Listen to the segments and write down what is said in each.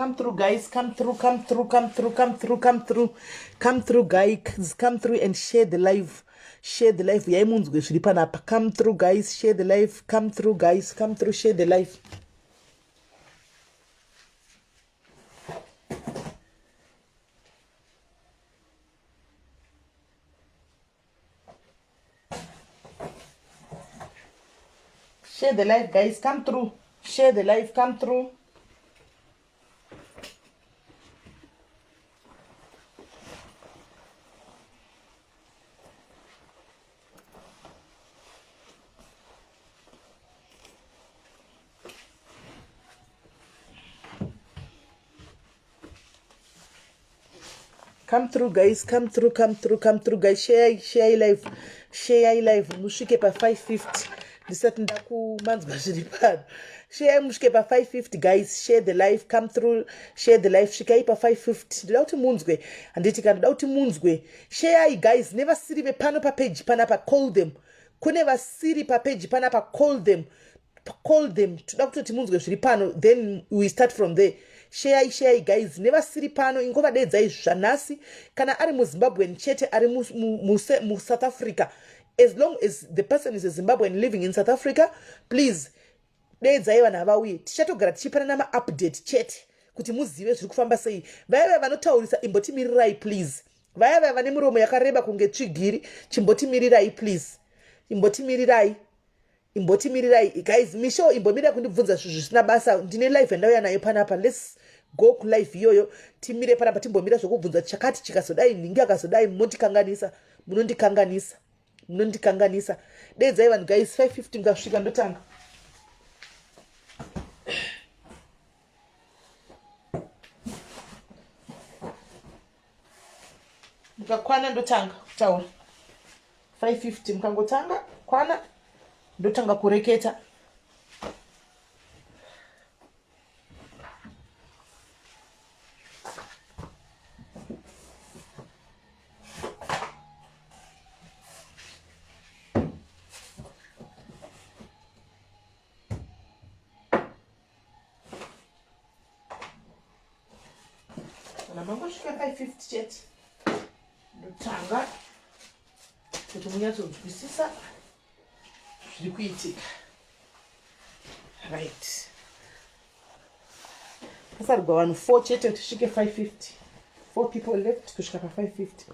Come through, guys. Come through, come through, come through, come through, come through. Come through, guys. Come through and share the live. Share the live. Uyai munzwe zviri panapa. Come through, guys. Share the live. Come through, guys. Come through, share the live. Share the live, guys. Come through. Share the live. Come through. Come through, guys. Come through, come through, come through, guys. Share, share live, share live. Musvike pa 550 ndisati ndakumanzwa zviri pano. Share musvike pa 550, guys. Share the live, come through, share the live. Svikai pa 550. Ndoda kuti munzwe, handiti kana ndoda kuti munzwe. Share guys, nevasiri vepano pa page panapa, call them. Kune vasiri pa page panapa, call them. Call them. Toda kutoti munzwe zviri pano, then we start from there. Sheyai, sheyai guys, nevasiri pano ingovadedzai zvanhasi. Kana ari muZimbabwean chete ari muSouth Africa, as long as the person is a Zimbabwean living in South Africa, please deedzai vanhu avauye. Tichatogara tichipanana maupdate chete kuti muzive zviri kufamba sei. Vaya vaya vanotaurisa, imbotimirirai please. Vaya vaya vane miromo yakareba kunge tsvigiri, chimbotimirirai please, imbotimirirai, imbotimirirai guys. Misho, imbomira kundibvunza zvinhu zvisina basa. Ndine live yandauya nayo panapa. Let's go kulive iyoyo. Timire panapa, timbomira zvokubvunza chakati chikazodai, nhingi akazodai. Munondikanganisa, munondikanganisa, munondikanganisa. Deedzai vanhu guys. 550 mukasvika ndotanga. Mukakwana ndotanga kutaura. 550 mukangotanga kwana ndotanga kureketa. Kana mangosvika 550 chete ndotanga kuti munyatsonzwisisa zviri kuitika. Right, pasarigwa vanhu 4 chete kuti tisvike 550. 4 people left kusvika pa 550,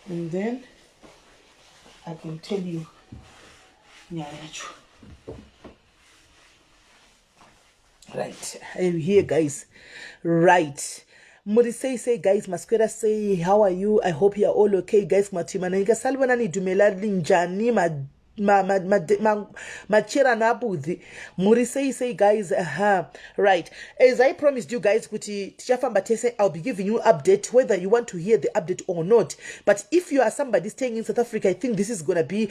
and then I can tell you nyaya yacho. Right, I'm here, guys. Right, muri sei sei guys? Maswera sei? How are you? I hope you are all okay, guys. Kumatima nanyika, salibonani, dumela, linjani, macherano abudhi, muri sei sei guys? Aha, right, as I promised you guys kuti tichafamba tese, I'll be giving you update whether you want to hear the update or not. But if you are somebody staying in South Africa, I think this is gonna be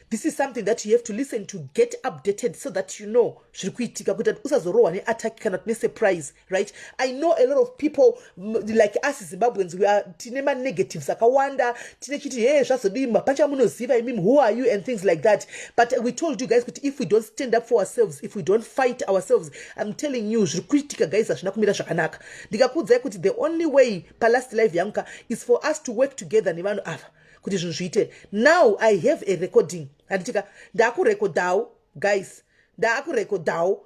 this is something that you have to listen to get updated so that you know zviri kuitika, kuita kuti usazorohwa neattack kana kuti nesurprise, right? I know a lot of people like us Zimbabweans, we are tine manegatives akawanda, tine chiti he zvazodii, mapacha munoziva imimi, who are you and things like that. But we told you guys kuti if we don't stand up for ourselves, if we don't fight ourselves, I'm telling you, zviri kuitika guys hazvina kumira zvakanaka. Ndikakuudzai kuti the only way palast live yangu ka is for us to work together nevanhu ava kuti zvinhu zviite. Now I have a recording, handitika? Ndakurekodhawo guys, ndakurekodhawo,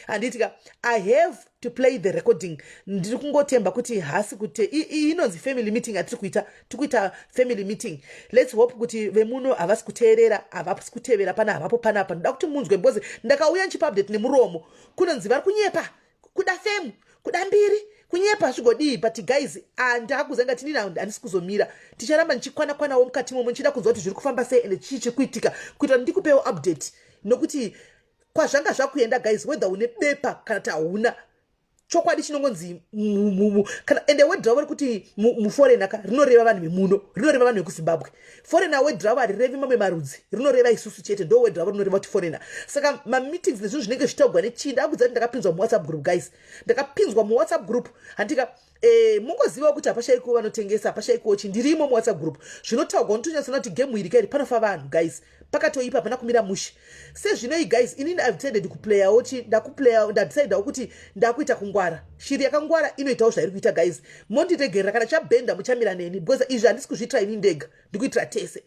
handitika? I have to play the recording. Ndiri kungotemba kuti hasi kuti iyi inonzi family meeting yatiri kuita, tiri kuita family meeting. Let's hope kuti vemuno havasi kuteerera, havasi kutevera pana, havapo panapa. Ndoda kuti munzwe because ndakauya ndichipa update nemuromo, kunonzi vari kunyepa, kuda fame, kuda mbiri, kunyepa zvigodii. But guys, handakuzanga tinini, handisi kuzomira. Ticharamba ndichikwana kwanawo mukati momo, ndichida kunzwa kuti zviri kufamba sei ende chii chiri kuitika, kuitira kuti ndikupewo update, nokuti kwazvanga zvakuenda guys, whether une bepa kana kuti hauna, chokwadi chinongonzi kana ende word ravo rekuti muforeigner ka rinoreva vanhu vemuno, rinoreva vanhu vekuZimbabwe. Foreigner, word ravo harirevi mamwe marudzi, rinoreva isusu chete. Ndo word ravo rinoreva kuti foreigner. Saka mameetings nezvinhu zvinenge zvichitaugwa nechii, ndakudza kuti ndakapinzwa muWhatsApp group guys, ndakapinzwa muWhatsApp group, handika? Mungozivawo kuti hapashaikuwo vanotengesa, hapashaikuwo chi. Ndirimo muWhatsApp group, zvinotaugwa unotonyatsona kuti game iri kairi panofa vanhu guys. Pakatoipa, hapana kumira mushe. Sezvinoi guys, inini I've decided kuplayawo chi ndakuplaya, ndadecidawo kuti ndakuita kungwara. Shiri yakangwara inoitawo zvairi kuita. Guys, mondiregerera kana chabhenda, muchamira neni because izvi handisi kuzviitira ini ndega, ndikuitira tese.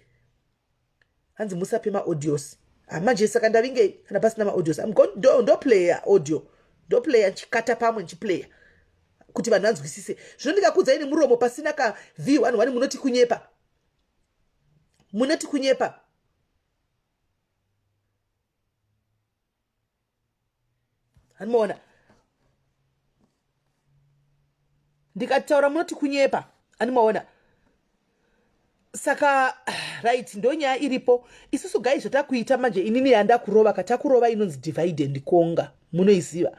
Hanzi musape maaudios. Ah, manje saka ndavingei kana pasina maaudios? Ndoplaya audio, ndoplaya nchikata pamwe nchiplaya kuti vanhu vanzwisise. Zvino ndikakudzai nemuromo pasina ka v11, munoti kunyepa, munoti kunyepa. Handimaona ndikataura munoti kunyepa, handimaona. Saka right, ndo nyaya iripo. Isusu guys, zvatakuita manje, inini yandakurova katakurova inonzi divide and conquer. Munoiziva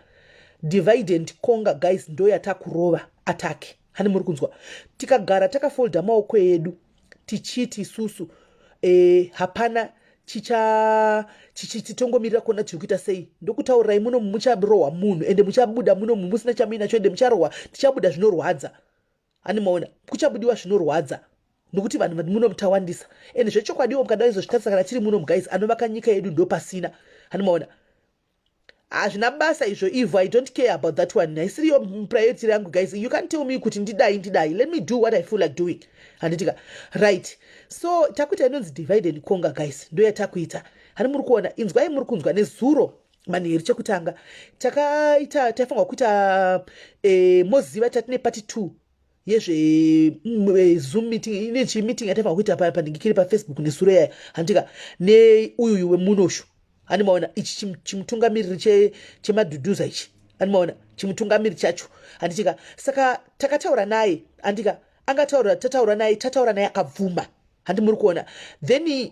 divide and conquer, guys? Ndo yatakurova attack. Hani muri kunzwa? Tikagara takafolda maoko edu tichiti isusu hapana chicha titongomirira kuona tiri kuita sei, ndokutaurirai muno mucharohwa munhu, ende muchabuda muno musina chamuinacho, ende mucharohwa. Tichabuda zvinorwadza, hani maona? Kuchabudiwa zvinorwadza nokuti vanhu muno mutawandisa. Ende zvechokwadiwo mukada izozvitarisa, kana tiri muno, guys, anovaka nyika yedu ndopasina, hani maona? Hazvina basa izvo ivho. I don't care about that one, haisiriyo priority yangu. Guys, you can't tell me kuti ndidai ndidai. Let me do what I feel like doing, handitika? Right, so takuita inonzi divide and conquer, guys, ndo yatakuita. Hani muri kuona? Inzwai, muri kunzwa? Nezuro manheru chekutanga takaita, taifanirwa kuita moziva tatine part 2 yezve Zoom meeting, ine chimeeting yataifanirwa kuita pandingikiri paFacebook nesuro yaya, handika? Neuyuyu wemunoshu, hani maona? Ichi chimutungamiriri chemadhudhuza ichi, hani maona? Chimutungamiri chacho, handitika? Saka takataura naye, handika? Angataura, tataura naye, tataura naye, akabvuma, handi muri kuona? Then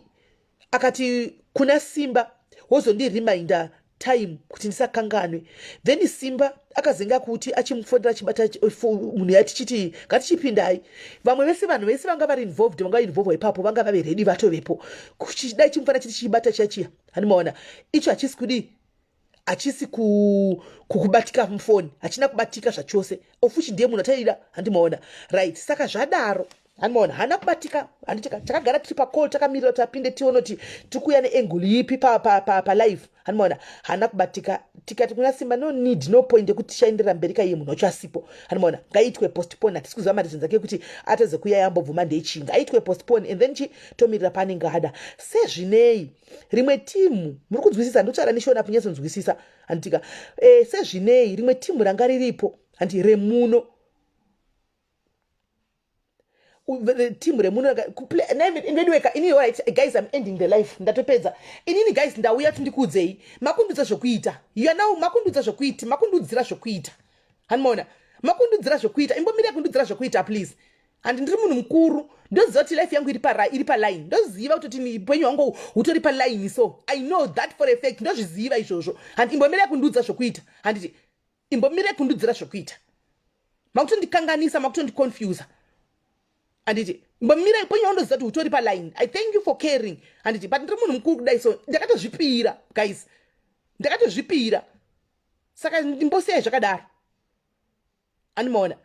akati kuna Simba, wozondireminder time kuti ndisakanganwe. Then Simba akazenga kuti achimufonera, achibata munhu yatichiti ngatichipindai. Vamwe vese, vanhu vese vanga vari involved, vanga involved ipapo, vanga vave ready, vatovepo. Dai chimufana chiti chichibata chiya chiya, hani maona? Icho hachisi kudii, hachisi kubatika mufoni, hachina kubatika zvachose. Ofuchi ndiye munhu ataida, handimaona? Right, saka zvadaro, handimaona, haana kubatika, handitika? Takagara tiri pacall, takamirira kuti apinde, tione kuti tiri kuuya neangle ipi palive, handimaona? Haana kubatika. Tikati kuna Simba, no need, no point yekuti tichaenderera mberi kaiye munhu wacho asipo, handimaona? Ngaitwe postpone. Hatisi kuziva mareasons ake ekuti atadze kuuya, yambobvuma ndechii. Ngaitwe postpone and then chi tomirira paanenge ada. Sezvinei rimwe timu, muri kunzwisisa? Ndotaura neshona punyatsonzwisisa, handitika? Sezvinei rimwe timu ranga riripo, handi remuno, timu remuno. Anyway, inini, right guys, I'm ending the live, ndatopedza inini. Guys, ndauya kuti ndikuudzei, makundudza zvokuita. You are now makundudza zvokuita, makundudzira zvokuita, handimaona? Makundudzira zvokuita. Imbomirira kundudzira zvokuita, please. Handi ndiri munhu mukuru, ndoziva kuti life yangu iri paline, ndoziva kutoti upenyu hwangu hutori paline. So I know that for a fact, ndozviziva izvozvo. Handi imbomirira kundudza zvokuita, handiti? Imbomirira kundudzira zvokuita, makutondikanganisa, makutondiconfusa, handiti? Imbomira upenyu wandoziva kuti hutori paline. I thank you for caring, handiti? But ndiri munhu mukuru kudai, so ndakatozvipira, guys, ndakatozvipira. Saka ndimbosiyai zvakadaro, handimaona?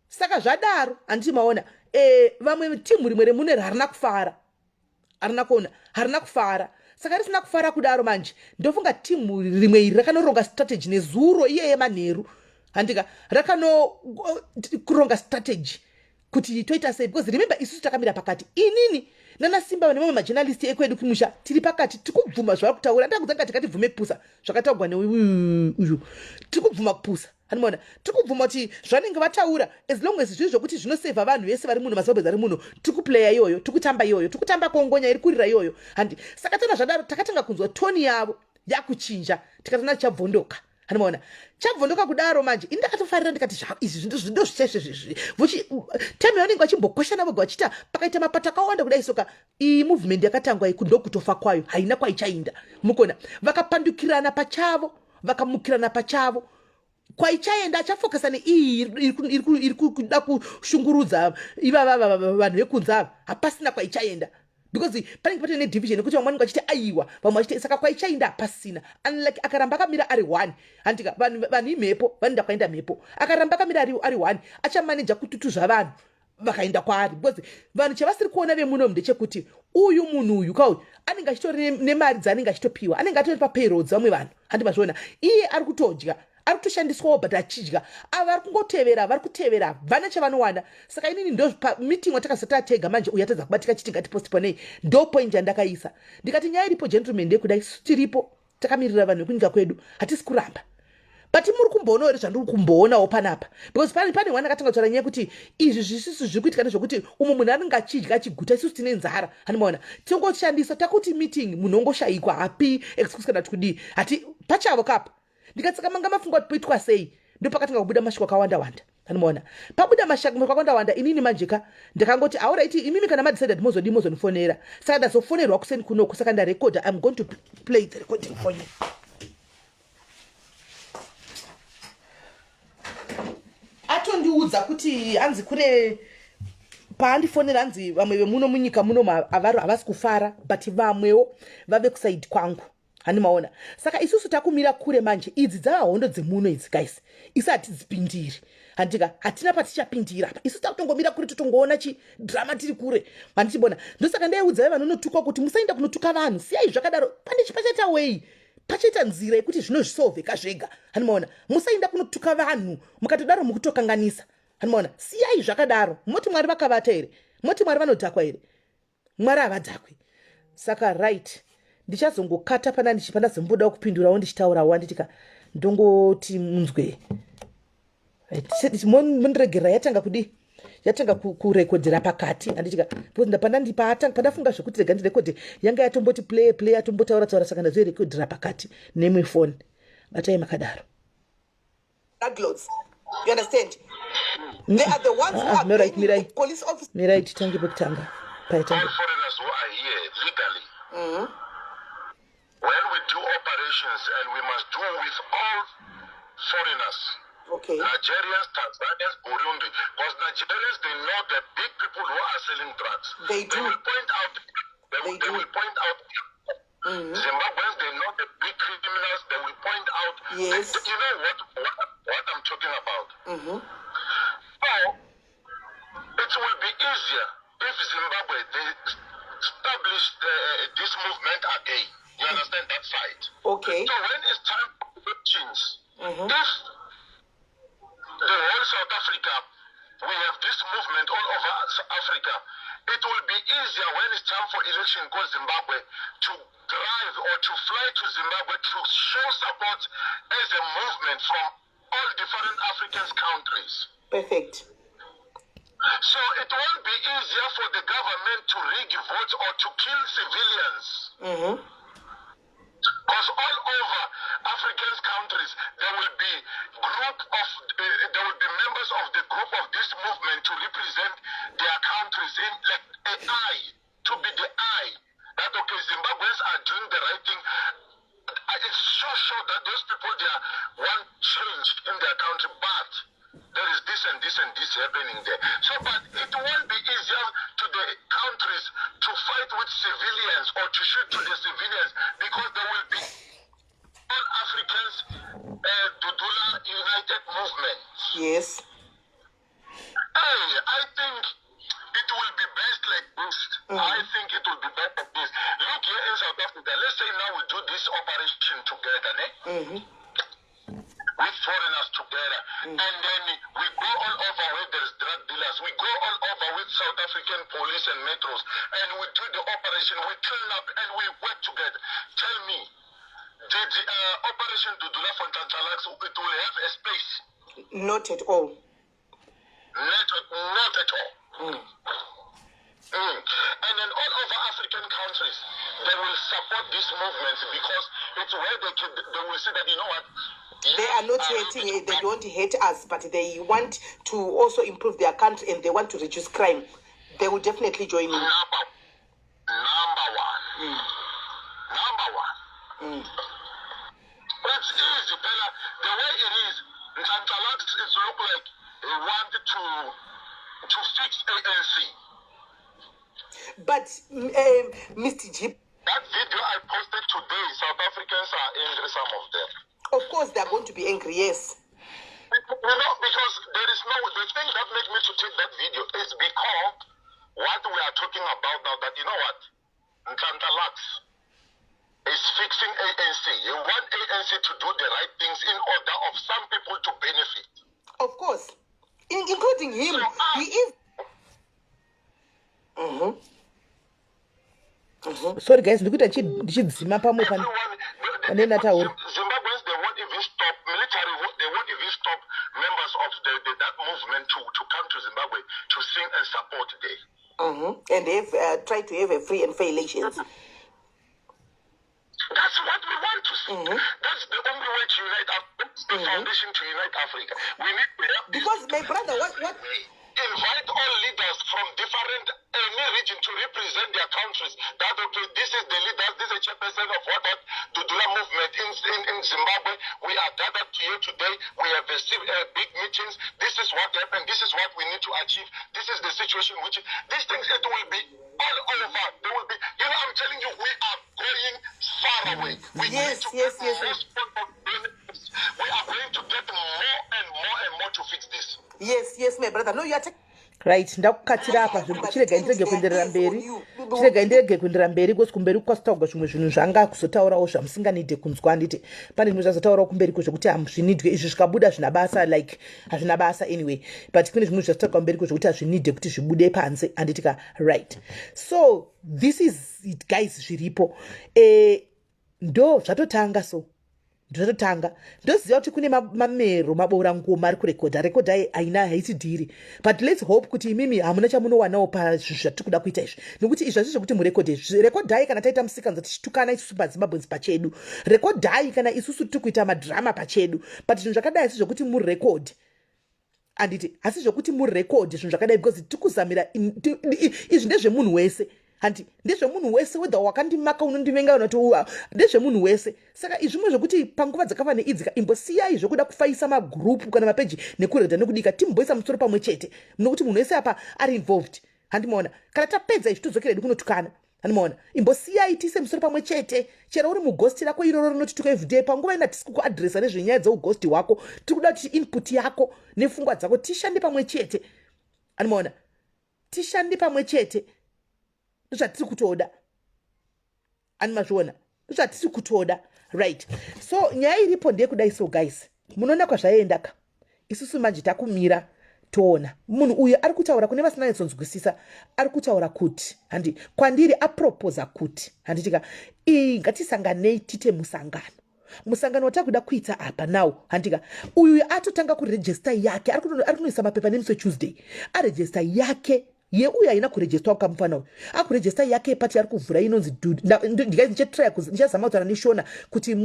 Saka zvadaro, handiti maona? Vamwe timu rimwe remuneri harina kufara, harina kuona, harina kufara. Saka risina kufara kudaro manje, ndofunga timu rimwe iri rakanoronga strategy nezuro iyeye manheru, handika? Rakanoronga strategy kuti toita sei, because remember, isusu takamira pakati, inini nanaSimba nemamwe majournalist ekwedu kumusha, tiri pakati, tiri kubvuma zvavari kutaura. Ndakudza tikatibvume kupusa zvakataurwa neuyu, tiri kubvuma kupusa, handimaona? Tiri kubvuma kuti zvanenge vataura, as long as zviri zvokuti zvinosevha vanhu vese vari muno, maZimbabwe ari muno, tiri kuplaya iyoyo, tiri kutamba iyoyo, tiri kutamba kongonya iri kurira iyoyo, handi? Saka tana zvadaro, takatanga kunzwa tone yavo yakuchinja, tikatona chabvondoka, handimaona? Chabvondoka kudaro manje, ini ndakatofarira, ndikati izvi ndo zvichaizvezvi. Time yavanenge vachimbokweshana voga vachiita, pakaita mapato akawanda kudai, soka iyi movement yakatangwa iyi ndokutofa kwayo, haina kwaichainda. Mukona vakapandukirana pachavo, vakamukirana pachavo, kwaichaenda achafocusa neiyi iri kuda kushungurudza ivava vanhu vekunze ava, hapasina kwaichaenda, because panenge patori nedivision yekuti vamwe vanenge vachiti aiwa, vamwe vachiti. Saka kwaichainda hapasina, unlike akaramba akamira ari one, handika? Vanhu imhepo, vanoenda kwaenda mhepo. Akaramba akamira ari one, achamaneja kututuzva vanhu. Vakaenda kwaari because vanhu chavasiri kuona vemunomu ndechekuti uyu munhu uyu kauyu anenge achitori nemari dzaanenge achitopiwa, anenge atori papayroll dzevamwe vanhu. Handi mazviona? Iye ari kutodya, ari kutoshandiswawo, but achidya. Ava vari kungotevera, vari kutevera, vane chavanowana. Saka inini ndo meeting watakazoti tatega manje, uyu atadza kubatika chiti ngatipostponei. Ndo point yandakaisa, ndikati nyaya iripo, gentleman, ndeyekudai: isu tiripo takamirira vanhu vekunyika kwedu, hatisi kuramba, but muri kumboonawo here zvandiri kumboonawo panapa? Because pane one akatanga kutaura nyaya yekuti izvi zvisisu zviri kuitika ndezvekuti umwe munhu anenge achidya achiguta, isusu tine nzara. Handimaona tongoshandisa takuti meeting, munhu ongoshayikwa, hapi excuse kana kuti kudii, hati pachavo kapa. Ndikatsaka manga mafunga kuti poitwa sei, ndopakatanga kubuda mashoko akawanda wanda. Handimaona pabuda mashoko akawanda wanda, inini manje ka ndakangoti, "Alright, imimi kana madecide kuti mozodii, mozondifonera." Saka ndazofonerwa kuseni kunoku, saka ndarekodha. I'm going to play the recording for you. Atondiudza kuti hanzi kune paandifonera, hanzi vamwe vemuno munyika muno havasi kufara, but vamwewo vave kuside kwangu. Handimaona? Saka isusu takumira kure manje. Idzi dzava hondo dzemuno idzi, guys, isu hatidzipindiri, handika? Hatina patichapindira apa. Isu takutongomira kure, totongoona chidrama tiri kure, handichibona? Ndosaka ndaiudzai vanonotukwa kuti musaenda kunotuka vanhu, siyai zvakadaro. Pane pachaita wei, pachaita nzira yekuti zvinozvisolveka zvega. Handimaona? Musaenda kunotuka vanhu, mukatodaro mukutokanganisa. Handimaona? Siyai zvakadaro. Moti Mwari vakavata here? Moti Mwari vanodhakwa here? Mwari havadhakwi. Saka right, ndichazongokata pana pandazombodawo kupindurawo ndichitaurawo, handitika? Ndongoti munzwe. Mundiregerera, yatanga kudii, yatanga kurekodhera pakati, handitika? Because pandafunga zvekuti rega ndirekodhe, yanga yatomboti play play, yatombotaura taura, saka ndazoirekodhera pakati nemwe foni. Batai makadaro. Drug lords. You understand? They are the ones who Ah, are mirai, banning mirai. the police officers. Mirai, titange pekutanga paitange. All foreigners who are here legally, when we do operations, and we must do with all foreigners, Nigerians, Tanzanians, Burundi, because Nigerians, they know the big people who are selling drugs. They do. Will point out. They They do. will point out. Zimbabweans, they know the big criminals. They will point out. You know what I'm talking about. So it will be easier if Zimbabwe, they establish this movement again. You understand that side? Okay. So when it's time for elections, if the whole South Africa, we have this movement all over Africa, it will be easier when it's time for election go Zimbabwe to drive or to fly to Zimbabwe to show support as a movement from all different African countries. Perfect. So it won't be easier for the government to rig votes or to kill civilians. Because all over African countries, there will be members of the group of this movement to represent their countries in like a eye, to be the eye that, okay, Zimbabweans are doing the right thing. It's so sure that those people, they are want change in their country, but there is this and this and this happening there. So, but it won't be easier to the countries to fight with civilians or to shoot to the civilians because there will be all Africans Dudula United Movement. Hey, I think it will be best like this. I think it will be best like this. Look here in South Africa. Let's say now we do this operation together, ne? With foreigners together. And then we go all over where there's drug dealers. We go all over with South African police and metros. And we do the operation. We clean up and we work together. Tell me, did Operation Dudula for Nhlanhla Lux, it will have a space? Not at all. Not at all. And then all over African countries, they will support these movements because it's where they will say that, you know what? They are not hating, they don't hate us, but they want to also improve their country and they want to reduce crime. They will definitely join in. Number one. Number one. It's easy, Bella. The way it is, Nhlanhla Lux, it look like he wanted to fix ANC. But Mr. G, That video I posted today, South Africans are angry, some of them. Of course, they are going to be angry, yes. Because there is no, the thing that made me to take that video is because what we are talking about now, that, you know what, Nhlanhla Lux is fixing ANC. He want ANC to do the right things in order of some people to benefit. Of course, including him. So, He is. Sorry guys, ndikuita ndichidzima pamwe pane Everyone, pane ndataura. Zimbabweans, they won't even stop military. They won't even stop members of that movement to come to Zimbabwe to sing and support there. And have tried to have a free and fair elections. That's what we want to see. That's the only way to unite Africa. The foundation to unite Africa. We need to have this. Because, my brother, what Invite all leaders from different any region to represent their countries. That, okay, this is the leaders, this is the chairperson of what Dudula movement in Zimbabwe. We are gathered here today. We have a big meetings. This is what happened. This is what we need to achieve. This is the situation which these things, it will be all over. They will be, I'm telling you, we are going far away. We need to get more benefits. We are going to get more and more and more to fix this. Yes, my brother. No, you are taking Right, ndakukatira apa. Chiregai ndirege kuenderera mberi, chiregai ndirege kuenderera mberi, because kumberi kwasitaurwa zvimwe zvinhu zvanga kuzotaurawo zvamusinganide kunzwa, handiti? Pane zvimwe zvazotaurawo kumberiko zvekuti hamuzvinidwe izvi, zvikabuda zvina basa, like hazvina basa anyway, but kune zvimwe zvazotaurwa kumberiko zvekuti hazvinidhe kuti zvibude panze, handiti ka? Right, so this is it, guys, zviripo. Ndo zvatotanga, so ndototanga ndoziva kuti kune mamero maboora ngoma ari kurekodha rekodha haina haisi dhiri, but let's hope kuti imimi hamuna chamunowanawo pazvinhu zvatiri kuda kuita izvi, nekuti izvi hazvi zvekuti murekodhe izvi. Rekodhai kana taita musikanza tichitukana isusu paZimbabweans pachedu, rekodhai kana isusu tiri kuita madhirama pachedu, but zvinhu zvakadai si zvekuti murekodhe, handiti? Hasi zvekuti murekodhe zvinhu zvakadai, because tiri kuzamira izvi ndezvemunhu wese, handi? Ndezvemunhu wese, whether wakandimaka, unondivenga, unoti ndezvemunhu wese. Saka izvimwe zvekuti panguva dzakafa neidzika, imbosiyai zvekuda kufaisa magurupu kana mapeji nekuredha nekudika. Timboisa musoro pamwe chete, nokuti munhu wese apa ari involved, handimaona? Kana tapedza izvi, todzokera edu kunotukana, handimaona? Imbosiyai tiise musoro pamwe chete. Chero uri mugosti rako iroro rinotituka everyday, panguva ina tisi kukuadresa nezvenyaya dzeugosti hwako. Tiri kuda kuti input yako nepfungwa dzako tishande pamwe chete, handimaona? Tishande pamwe chete, ndozvatiri kutoda, animazviona? Ndozvatiri kutoda. Right, so nyaya iripo ndeyekudai. So guys, munoona kwazvaenda ka? Isusu manje takumira toona munhu uyu ari kutaura kune vasina nyatsonzwisisa. Ari kutaura kuti, handi, kwandiri aproposa kuti, handitika, iyi ngatisanganei tiite musangano. Musangano watakuda kuita apa now, handika, uyu atotanga kurejista yake, ari kunoisa mapepa nemusi weTuesday, arejista yake yeuyu haina kurejistwa kukamufana uyu, akurejista yake pati ari kuvhura inonzi. Ndichatraya, ndichazama kutaura neShona kuti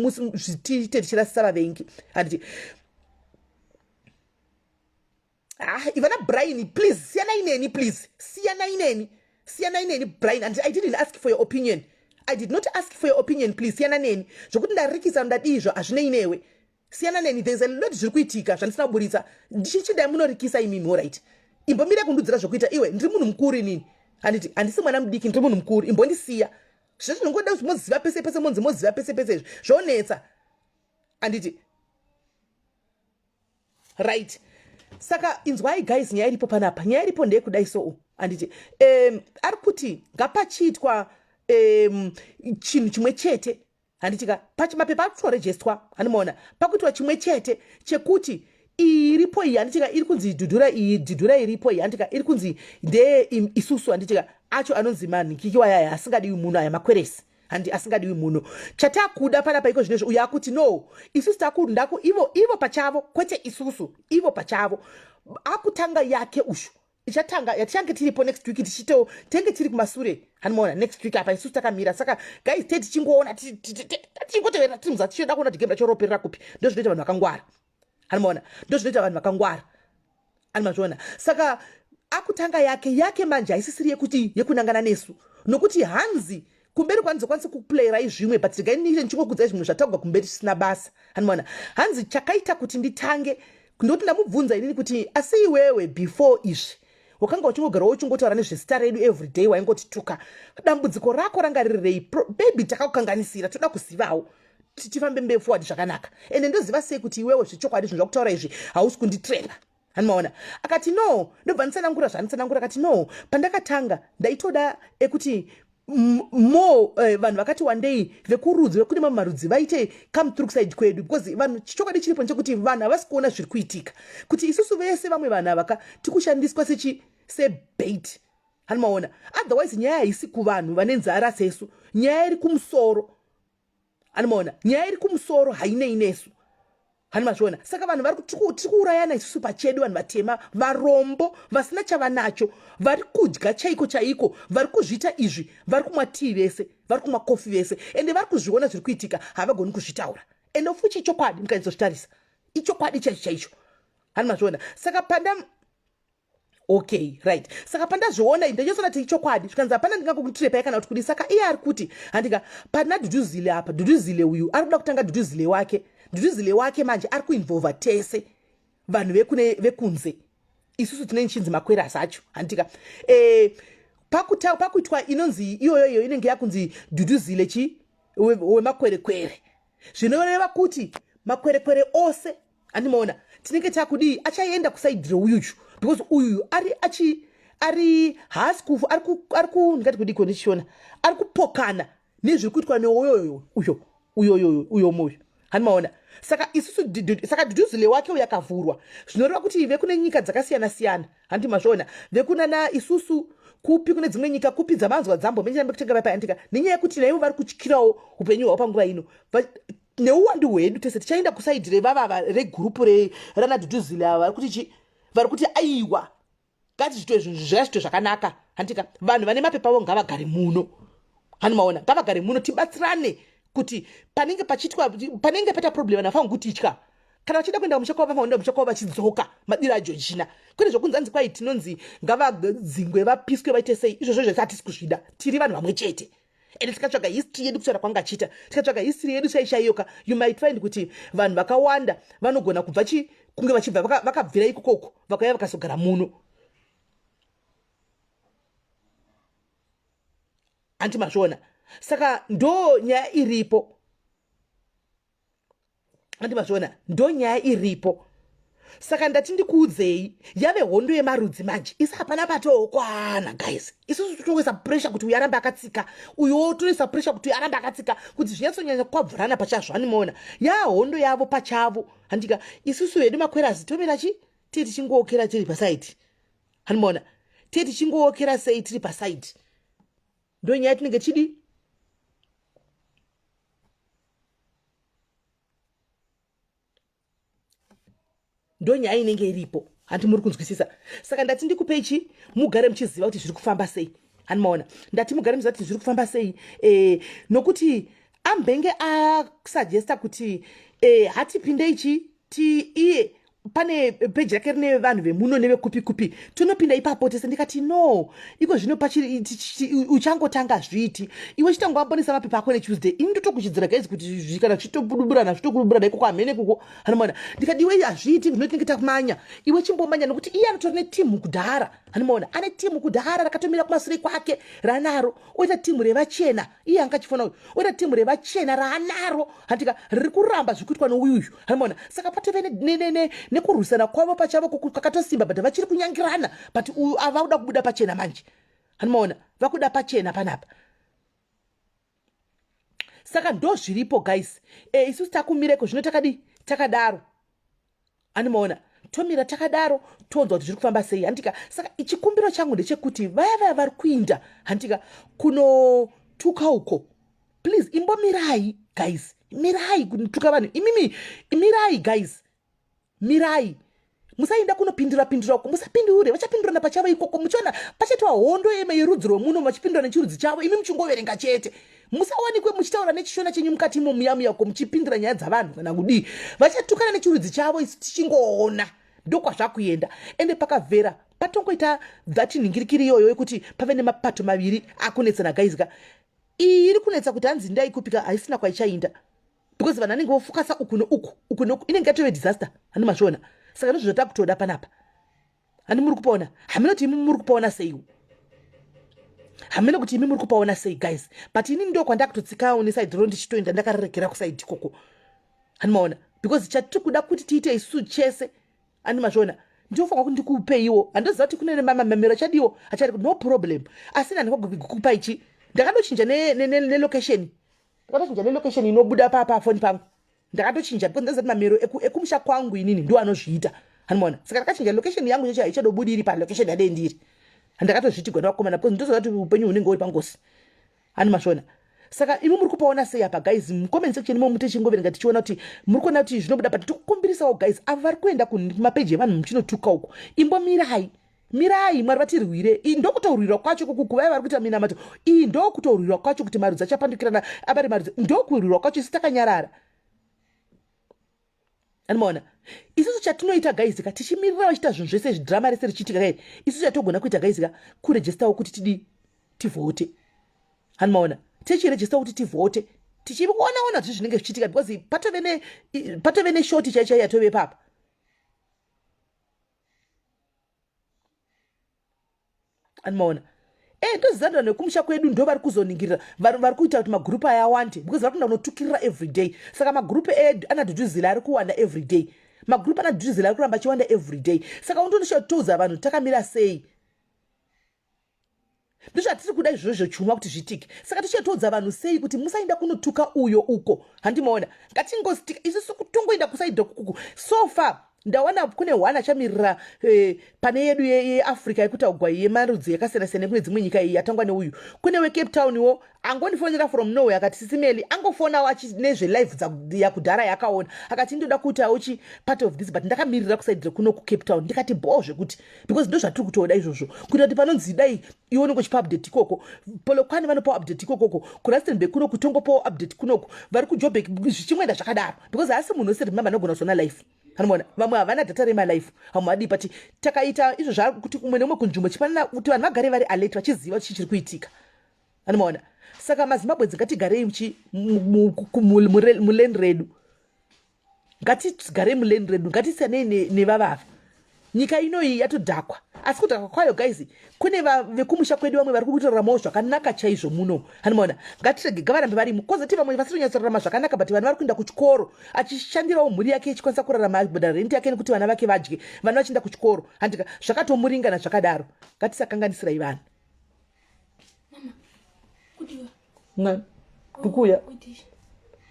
tiite tichirasisa vavengi, handiti? Ah, ivana Brian, please siyanai neni, please siyanai neni, siyanai neni, Brian. And I didn't ask for your opinion. I did not ask for your opinion. Please siyana neni. Zvokuti ndarikisa, ndadii izvo, hazvinei newe. Siyana neni. There's a lot zviri kuitika zvandisina kuburitsa. Ndichichidai munorikisa imimi. Alright, imbomira kundudzira zvokuita iwe. Ndiri munhu mukuru inini, handiti? Handisi mwana mudiki, ndiri munhu mukuru. Imbondisiya. Zvezvinongoda kuti moziva pese pese, monzi moziva pese pese, izvi zvonetsa, handiti? Right, saka inzwai guys, nyaya iripo panapa, nyaya iripo ndeyekudai. So handiti, ari kuti ngapachiitwa chinhu chimwe chete, handitika? Mapepa ari kutorejestwa, handimaona? Pakuitwa chimwe chete chekuti iyi iripo iyi, handitika, iri kunzi Dhudhura iyi, Dhudhura iripo iyi, handitika, iri kunzi ndeye isusu, handitika, acho anonzi manhikikiwa aya asingadiwi munhu, aya makweresi, handi, asingadiwi munhu. Chatakuda panapa iko zvinezvi, uyo akuti no, isusu takundaku ivo pachavo, kwete isusu, ivo pachavo akutanga yake ushu ichatanga yatichange tiripo next week, tichito tenge tiri kumasure, hanimaona? Next week apa isusu takamira. Saka guys, te tichingoona, tichingoteverera tiri muzasi, tichida kuona kuti game racho roperera kupi. Ndo zvinoita vanhu vakangwara, hanimaona? Ndo zvinoita vanhu vakangwara, animazviona? Saka akutanga yake yake manje, haisisiri yekuti yekunangana nesu, nokuti hanzi kumberi kwanizokwanisa kuplayrai zvimwe, but regai niite ndichingokudzai zvimwe zvataugwa kumberi zvisina basa, hanimaona? Hanzi chakaita kuti nditange ndoti ndamubvunza inini kuti asi iwewe before izvi wakanga uchingogarawo uchingotaura nezvezita redu everyday, waingotituka, dambudziko rako ranga riri rei? Baby, takakukanganisira, toda kuzivawo. Tifambe mberi forward zvakanaka. Ende ndoziva sei kuti iwewe zvechokwadi zvinhu zvakutaura izvi hausi kunditrepa? Handimaona. Akati no, ndobva nditsanangura zvanditsanangura. Akati no, pandakatanga ndaitoda ekuti more vanhu vakati wandei vekurudzi vekune mamwe marudzi vaite come through side kwedu, because vanhu, chokwadi chiripo ndechekuti vanhu havasi kuona zviri kuitika, kuti isusu vese vamwe vanhu avaka tikushandiswa sechi sebait. Handimaona. Otherwise nyaya haisi kuvanhu vane nzara sesu, nyaya iri kumusoro. Handimaona, nyaya iri kumusoro, hainei nesu. Hani mazviona? Saka vanhu vari tiri kuurayana isusu pachedu, vanhu vatema, varombo, vasina chavanacho, vari kudya chaiko chaiko, vari kuzviita izvi, vari kumwa tii vese, vari kumwa kofi vese, ende vari kuzviona zviri kuitika, havagoni kuzvitaura. Ende futi ichokwadi, mukanyatsozvitarisa ichokwadi chaicho chaicho. Hani mazviona? Saka panda, okay, right, saka pandazviona ndanyatsoona kuti ichokwadi. Zvikanzi hapana ndingakukutirepaya kana kuti kudi. Saka iye ari kuti, handika pana Dhudhuzile apa, Dhudhuzile uyu ari kuda kutanga Dhudhuzile wake. Dhudhuzile wake manje ari kuinvolva tese vanhu vekune vekunze, isusu tine nchinzi makwerasi acho, handika pakuitwa inonzi iyoyo, iyo inenge yakunzi Dhudhuzile chi wemakwerekwere, zvinoreva kuti makwerekwere ose, andimaona, tinenge takudii, achaenda kusaidi reuyuyu, because uyuyu ari achi ari haasi kufu, ari ku, ndingati kudiko ndichiona, ari kupokana nezviri kuitwa neuyoyo uyo uyoyo uyo moyo. Handimaona. Saka isusu, saka Dhudhuzile wake uyo akavhurwa, zvinoreva kuti vekune nyika dzakasiyana siyana, handi mazviona, vekunana isusu kupi, kune dzimwe nyika kupi dzamanzwa dzambomenjera mekutenga vapa, handika, nenyaya yekuti naivo vari kutyirawo upenyu hwavo panguva ino. Neuwandu hwedu tese tichaenda kusaidi revavava regurupu rana Dhudhuzile ava vari kuti chi, vari kuti aiwa, ngati zvinhu zvazvito zvakanaka, handika, vanhu vane mapepa avo ngavagare muno. Hani maona, ngavagare muno, tibatsirane kuti panenge pachitwa, panenge paita problem, vanhu vafanira kutitya. Kana vachida kuenda kumusha kwavo, vafanira kuenda kumusha kwavo vachidzoka madiro aJojina, kwete zvokunzi anzi kwai tinonzi ngavadzingwe, vapiswe, vaite sei. Izvozvo zvese hatisi kuzvida. Tiri vanhu vamwe chete. Ende tikatsvaga history yedu, kutaura kwanga achiita, tikatsvaga history yedu chaichaiyoka, you might find kuti vanhu vakawanda vanogona kubva chi kunge vachibva vakabvira ikokoko, vakauya vakazogara muno. Hanti mazviona? Saka ndo nyaya iripo. Handi mazviona? Ndo nyaya iripo. Saka ndati ndikuudzei, yave hondo yemarudzi manje. Isi hapana patookwana guys. Isusu totoisa pressure kuti uyu arambe akatsika, uyu toisa pressure kuti uyu arambe akatsika, kuti zvinyatsonyanya kwabvurana pachazvo. Animaona, yahondo yavo pachavo, handika. Isusu vedu makwerazi tomira chi tiye tichingookera tiri pasaidi. Handimaona, tiye tichingookera sei tiri pasaidi. Ndo nyaya tinenge chidi. Ndo nyaya inenge iripo. Hanti muri kunzwisisa? Saka ndati ndikupei chi mugare muchiziva kuti zviri kufamba sei. Hani maona, ndati mugare muchiziva kuti zviri kufamba sei, nokuti ambenge asuggesta kuti hatipindei chi ti iye pane peji rake rine vanhu vemuno nevekupi kupi, tinopinda ipapo tese. Ndikati no, iko zvino pachiri uchangotanga zviiti iwe chitanga wabonesa mapepa ako neTuesday. Ini ndotokuchidzira guys kuti kana zvitobuburana, zvitokububurana ikoko, hamene kuko. Hanimaona. Ndikati iwe hazviiti, zvino tinenge takumanya, iwe chimbomanya, nokuti iye anotori netimu kudhara. Hanimaona, ane timu kudhara rakatomira kumasure kwake ranaro, oita timu revachena. Iye anga achifona uyu, oita timu revachena raanaro, handika, riri kuramba zviri kuitwa nouyuyu. Hanimaona. Saka patove nekurwisana kwavo pachavo kwakatosimba, but vachiri kunyangirana, but uyu ava kuda kubuda pachena manje. Hanimaona, vakuda pachena panapa. Saka ndo zviripo guys. Isusu takumireko zvino, takadii, takadaro. Animaona, tomira takadaro, tonzwa kuti zviri kufamba sei, handika. Saka chikumbiro changu ndechekuti vaya vaya vari kuinda, handika, kunotuka uko, please imbomirai guys, mirai kutuka vanhu imimi, mirai guys, mirai, musaenda kunopindura pindura uko, musapindure. Vachapindurana pachavo ikoko, muchiona pachaitwa hondo yerudzi rwemuno, vachipindura nechirudzi chavo, imi muchingoverenga chete. Musawanikwe muchitaura nechishona chenyu mukati imo muyamuya uko, muchipindura nyaya dzavanhu kana kudii. Vachatukana nechirudzi chavo, isu tichingoona. Ndokwazvakuenda. Ende pakavhera patongoita that nhingirikiri iyoyo yekuti pave nemapato maviri akunetsana guys ka, iyi iri kunetsa kuti hanzi ndaikupika, haisina kwaichainda, because vanhu vanenge vofukasa uku neuku, uku neuku, inenge yatove disaster. Handi mazviona? Saka ndozvo zvatakutoda panapa. Handi muri kupona? Haminoti imi muri kupona seiwo. Hamene kuti imi muri kupaona sei guys, but ini ndo kwandakutotsikawo nesaidi ro ndichitoenda ndakarerekera kusaidi ikoko. Handimaona because chatiri kuda kuti tiite isusu chese, andimazviona, ndinofanira kuti ndikupeiwo. Handoziva kuti kune mamamero achadiwo achari, no problem, asi nandikukupa ichi. Ndakatochinja nelocation, ndakatochinja nelocation inobuda pafoni pangu. Ndakatochinja because ndaziva kuti mamero ekumusha kwangu inini ndo anozviita, handimaona. Saka ndakachinja location yangu chacho, haichadobudiri palocation yadei ndiri. Handakatozvitigwa nevakomana because ndoziva kuti upenyu hunenge uri pangozi, handimazviona. Saka imi muri kupaona sei apa guys? Mucomment section imo mutichingoverenga tichiona kuti muri kuona kuti zvinobuda, but tikukumbirisawo guys, avo vari kuenda kumapeji evanhu muchinotuka uko, imbomirai, mirai. Mwari vatirwire. Iyi ndokutorwirwa kwacho kukukuvai vari kuita minamato iyi, ndokutorwirwa kwacho kuti marudzi achapandukirana abari marudzi, ndokurwirwa kwacho. Isu takanyarara, anomaona. Isusu chatinoita guys ka, tichimirira vachiita zvinhu zvese zvidrama rese richiitika kai, isusu chatogona kuita guys ka, kuregistawo kuti tidi tivhote, hanimaona. Tichiregistawo kuti tivhote, tichionaona kuti zvinenge zvichiitika, because patove neshoti chai chai yatove papa. Animaona, ndoziva vanhu vekumusha kwedu ndo vari kuzoningirira, vari kuita kuti magurupu aya awande, because vari kuenda kunotukirira everyday. Saka magurupu edu anadhudhuzila ari kuwanda everyday, magurupu anadhudhuzila ari kuramba achiwanda everyday. Saka undonosha vanhu takamira sei? Ndozvatiri kuda izvozvo chuma kuti zvitike. Saka tichatoudza vanhu sei kuti musaenda kunotuka uyo uko? Handimaona, ngatingostika isusu kutongoenda kusaidha kukuku. So far ndawana kune one achamirira pane yedu yeAfrica yekutaugwa yemarudzi yakasiyana siyana kune dzimwe nyika iyi yatangwa neuyu. Kune weCape Town wo angondifonera from nowhere, akati sisimeli angofonawo nezvelive yakudhara yakaona, akati ndoda kuitawo chi part of this, but ndakamirira kusaidira kuno kuCape Town. Ndikati bho zvekuti, because ndo zvatiri kutoda izvozvo, kuita kuti panonzi dai iwe unenge uchipa update ikoko, Polokwane vanopawo update ikokoko, kuRustenburg kuno kutongopawo update kunoku, vari kuJobek, zvichimwenda zvakadaro, because haasi munhu wese, remember, anogona kuzoona life. Anoona vamwe havana data remalife, vamwe vadii, but takaita izvo zvakuti kumwe nemumwe kunzvimbo chifanira kuti vanhu vagare vari alert, vachiziva kuti chii chiri kuitika. Anomaona. Saka maZimbabwe, ngatigarei mulane redu, ngatigarei mulane redu, ngatisiyanei nevavava. Nyika inoyi yatodhakwa, asi kudhakwa kwayo guys, kune vekumusha kwedu vamwe vari kutoraramawo zvakanaka chaizvo muno. Hanimaona, ngatirege ngavarambe varimo. Kozoti vamwe vasiri kunyatsorarama zvakanaka, but vana vari kuenda kuchikoro, achishandirawo mhuri yake, ichikwanisa kurarama, achibhadhara renti yake nekuti vana vake vadye, vana vachienda kuchikoro, handika zvakatomuringana zvakadaro. Ngatisakanganisirai vanhu. Mwana ndikuuya,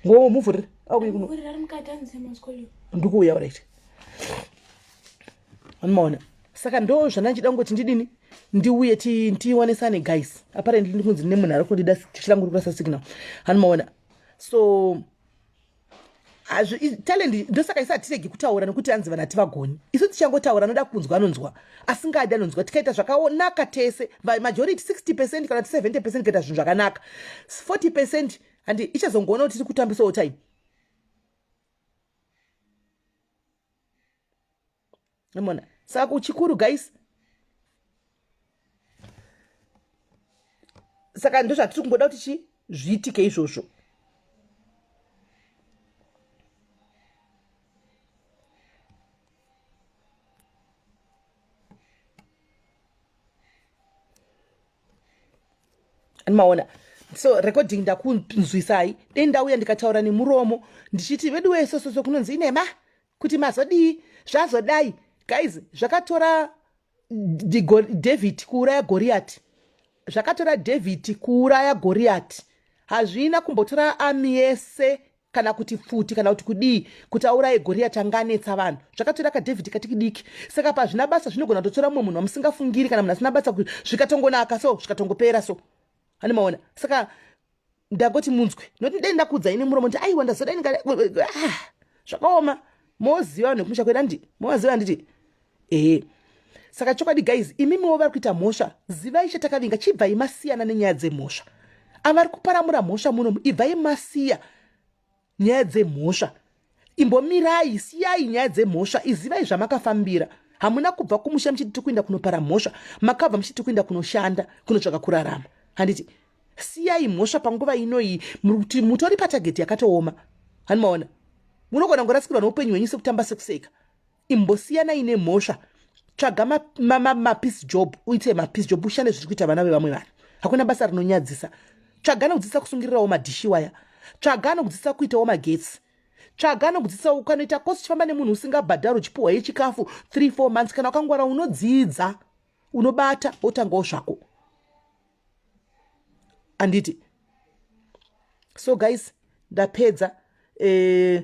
ngo muvhurire auye kuno, ndikuuya. Right, anomaona. Saka ndo zvandachida kungoti ndidini, ndiuye tionesane guys. Apparently ndikunzi nemunhu ari kundida chirangu kurasa signal, anomaona. So talent, ndosaka isu hatiregi kutaura, nekuti anzi vanhu hativagoni. Isu tichangotaura, anoda kunzwa anonzwa, asingadi anonzwa. Tikaita zvakanaka tese, majority 60% kana kuti 70% kuita zvinhu zvakanaka, 40% handi ichazongoona kuti tiri kutambisawo time. Amona, saka kuchikuru guys, saka ndozvatiri kungoda kuti chi zviitike izvozvo. Maona, so recording ndakunzwisai. Dei ndauya ndikataura nemuromo ndichiti veduwe sososo kunonzi inema kuti mazodii zvazodai. Guys, zvakatora David kuuraya Goriati, zvakatora David kuuraya Goriati, hazvina kumbotora ami yese kana kuti pfuti kana kuti kudii kuti auraye Goriati anga anetsa vanhu. Zvakatora kaDavid katikidiki. Saka pazvina basa, zvinogona kutotora mumwe munhu wamusingafungiri kana munhu asina basa, zvikatongonaka so, zvikatongopera so. Hani maona, saka ndangoti munzwe noti dai ndakuudzai nemuromo kuti aiwa ndazodai, ah, zvakaoma. Moziva vanhu vekumusha kwedu, andi movaziva, handiti? Ehe. Saka chokwadi guys, imimiwo vari kuita mhosva, zivai chatakavinga. Chibvai masiyana nenyaya dzemhosva. Avari kuparamura mhosva munomu, ibvai masiya nyaya dzemhosva, imbomirai, siyai nyaya dzemhosva, izivai zvamakafambira. Hamuna kubva kumusha muchiti tiri kuenda kunopara mhosva, makabva muchiti tiri kuenda kunoshanda, kunotsvaka kurarama, handiti? Siyai mhosva panguva inoyi, kuti mutori patageti yakatooma. Hani maona, munogona kurasikirwa neupenyu hwenyu sekutamba, sekuseka. Imbosiyanai nemhosva. Tsvaga mapeace job, uite mapeace job, ushande zviri kuita vana vevamwe vanhu. Hakuna basa rinonyadzisa. Tsvaga anokudzidzisa kusungirirawo madhishi waya. Tsvaga anokudzidzisa kuitawo magetsi. Tsvaga anokudzidzisa ukanoita kosi uchifamba nemunhu usingabhadhari uchipuhwa yechikafu 3 4 months kana wakangwara unodzidza unobata wotangawo zvako. Anditi. So guys, ndapedza eh,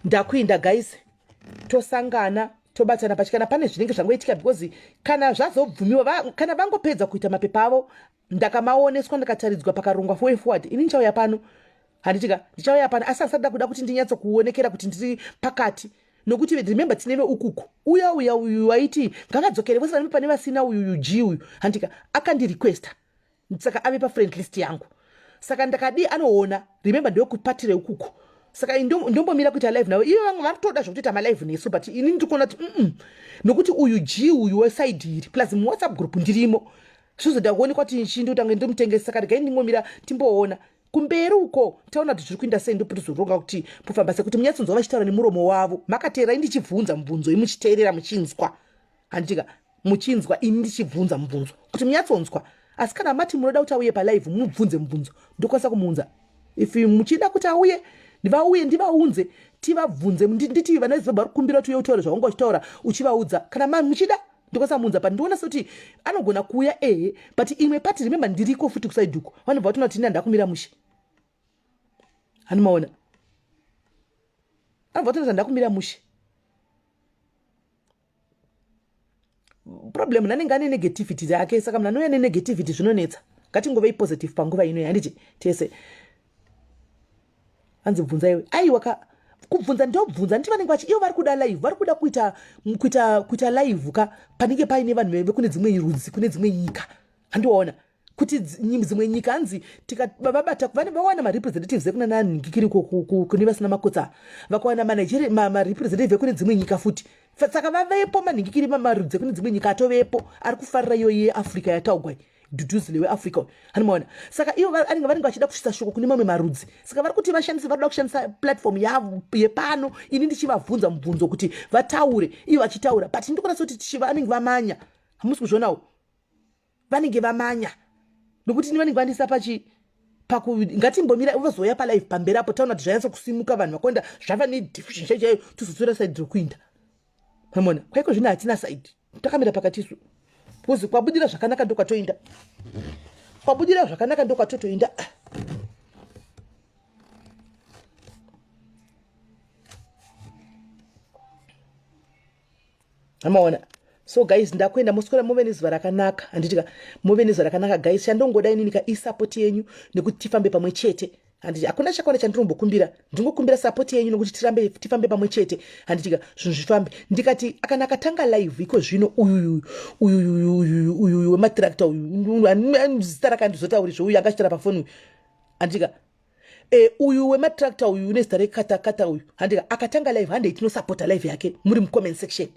ndakuinda guys tosangana tobatana pachi kana pane zvinenge zvangoitika because kana zvazobvumiwa kana vangopedza kuita mapepa avo ndakamaoneswa ndakataridzwa pakarongwa way forward ini ndichauya pano handitika ndichauya pano asi asada kuda kuti ndinyatsokuonekera kuti ndiri pakati nokuti remember tine veukuku uya uya uyu waiti ngavadzokere vose vane pane vasina uyu uyu g uyu handika akandirequesta saka ave pafriend list yangu saka ndakadii anoona remember ndeyokupatire ukuku saka ndombomira kuita live navo ivo vamwe vari kutoda zvekutoita malive nesu but ini ndiri kuona kuti mm nokuti uyu g uyu wesaidi iri plus muwhatsapp group ndirimo zvizoda kuonekwa kuti chii ndotanga ndimutengesa saka regai ndingomira timboona kumberi uko taona kuti zviri kuinda sei ndopotozoronga kuti pofamba sei kuti munyatsonzwa vachitaura nemuromo wavo makateerai ndichibvunza mubvunzo imuchiteerera muchinzwa handitika muchinzwa ini ndichibvunza mubvunzo kuti munyatsonzwa asi kana mati munoda kuti auye palive mubvunze mubvunzo ndokwanisa kumuunza if muchida kuti auye vauye ndivaunze tivabvunze nditi vana vezimbabwe vari kukumbira kuti uye utaure zvaunga uchitaura uchivaudza kana ma muchida ndokwanisa muunza but ndiona sekuti anogona kuuya ehe but imwe pati remember ndiriko futi kusaiduko vanobva vatona kuti ini handakumira mushe hanimaona anobva vatona kuti handakumira mushe problem munhu anenge ane negativity dzake saka munhu anouya nenegativity zvinonetsa ngatingovei positive panguva ino handiti tese hanzi bvunza iwe aiwa ka kubvunza ndobvunza nditi vanenge vachi ivo vari kuda live vari kuda kuita kuita kuita live ka panenge paine vanhu vekune dzimwe rudzi kune dzimwe nyika handiwaona kuti dzimwe nyika hanzi tikavabata vane vawana marepresentatives ekuna nanhingikiri kune vasina makotsa vakawana manigeria marepresentative ekune dzimwe nyika futi saka vavepo manhingikiri marudzi ekune dzimwe nyika atovepo ari kufarira iyoyi yeafrica yataugwa dhudhuzile weafrica uyu hanimaona saka ivo vanenge vanenge vachida kusvitsa shoko kune mamwe marudzi saka vari kuti vashandise vari kuda kushandisa platform yavo yepano ini ndichivabvunza mubvunzo kuti vataure ivo vachitaura but ndikuona sekuti vanenge vamanya hamusi kuzvionawo vanenge vamanya nokuti ini vanenge vandisa pachi paku ngatimbomira vozouya palive pamberi apo taona kuti zvanyatsa kusimuka vanhu vakonda zvava nediffusion chaiyo chaiyo tozotora saidi rokuinda mamona kwaiko zvino hatina saidi takamira pakati isu because kwabudira zvakanaka ndokwatoinda kwabudira zvakanaka ndokwatotoinda Amaona. So guys ndakuenda moswera muve nezuva rakanaka handitika muve nezuva rakanaka guys chandongoda inini ka isupport yenyu nekuti tifambe pamwe chete handiti hakuna chakwana chandinombokumbira ndingokumbira support yenyu nekuti tirambe tifambe pamwe chete handitika zvinhu zvifambe ndikati akana akatanga live iko zvino uyuyu uyuyu uyuyu uyuyu wematractor uyu zita rakandizotauri zveuyu angachitaura pafoni uyu handitika e, uyu wematractor uyu une zita rekatakata uyu handika akatanga live handei tinosapota live yake muri mucomment section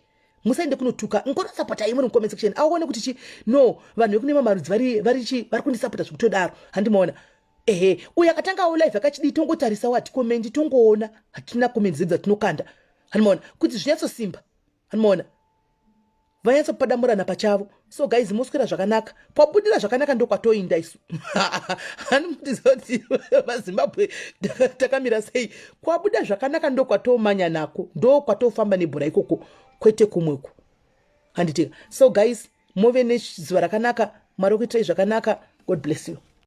musaende kunotuka ngonosapota iyi muri mucomment section aone kuti chi no vanhu vekune mamarudzi vari vari chi vari kundisapota zvekutodaro handimaona ehe uyu akatangawo live akachidii tongotarisawo hatikomendi tongoona hatina comment dzedu dzatinokanda handimaona kuti zvinyatsosimba Anoona vanyatsopadamurana pachavo. So guys moswera zvakanaka. Kwabudira zvakanaka ndokwatoinda isu. Hanimutiziva kuti vaZimbabwe takamira sei. Kwabuda zvakanaka ndokwatomanya nako. Ndokwatofamba nebhora ikoko kwete kumweku. Handitika. So guys move nezuva rakanaka. Mwari okuitirai zvakanaka. God bless you.